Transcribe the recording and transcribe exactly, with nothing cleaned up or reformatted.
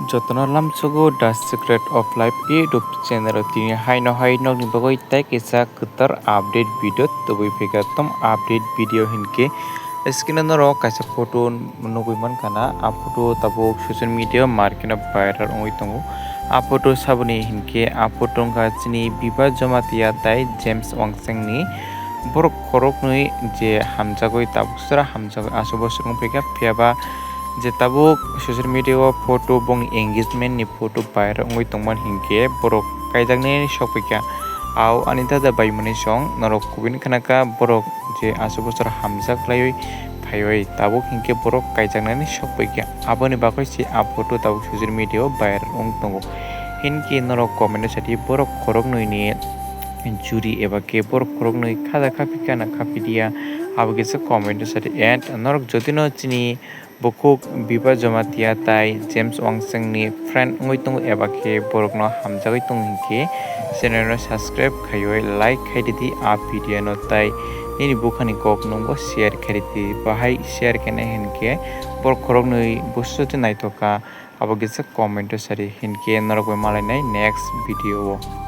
Jotono lamsogo The Secret of Life YouTube channel o tini haino hai nokni bagwi tei kaisa kwtal update video tubui phaikha. Tom update video hinkhe screen o norok kaisa photo nugui mankha na, a photo tabuk social media o market o viral wngwi tongo. A photo saboni hinkhe a photo wngkha chini Biba Jamatia tei James Wangsengni borok khoroknwi je hamjagwi tabuk sra hamjagwi aswk bosor wngphaikha, phiyaba je tabuk social media o photo bongni engagement ni photo viral wngwi tongmani hinkhe borok kaijaknai sokphaikha. Ao ani dada bai mani song norok kubui khanakha borok je aswk bosor hamjak laiwi phaiwi tabuk hinkhe borok kaijaknani sokphaikha. Aboni bagwi se a photo tabuk social media o viral wng tongo. Hinkhe norok comment o sadi borok khoroknwi ni juri eba khe borok khoroknwi khaja khapikha na khapidiya, abo kisa comment o sadi. And norok jodi no chini bukhuk Biba Jamatia tai James Wangsengni friend wngwi tongo eba khe borokno hamjagwi tongo hinkhe channel no subscribe khaiwi like khai ridi a video no, tai nini bukhani kok nungbo share khai ridi. Bahai share khainai hinkhe borok khoroknwi busuti naithoka, abo kisa comment o sadi. Hinkhe norok bai malainai next video o.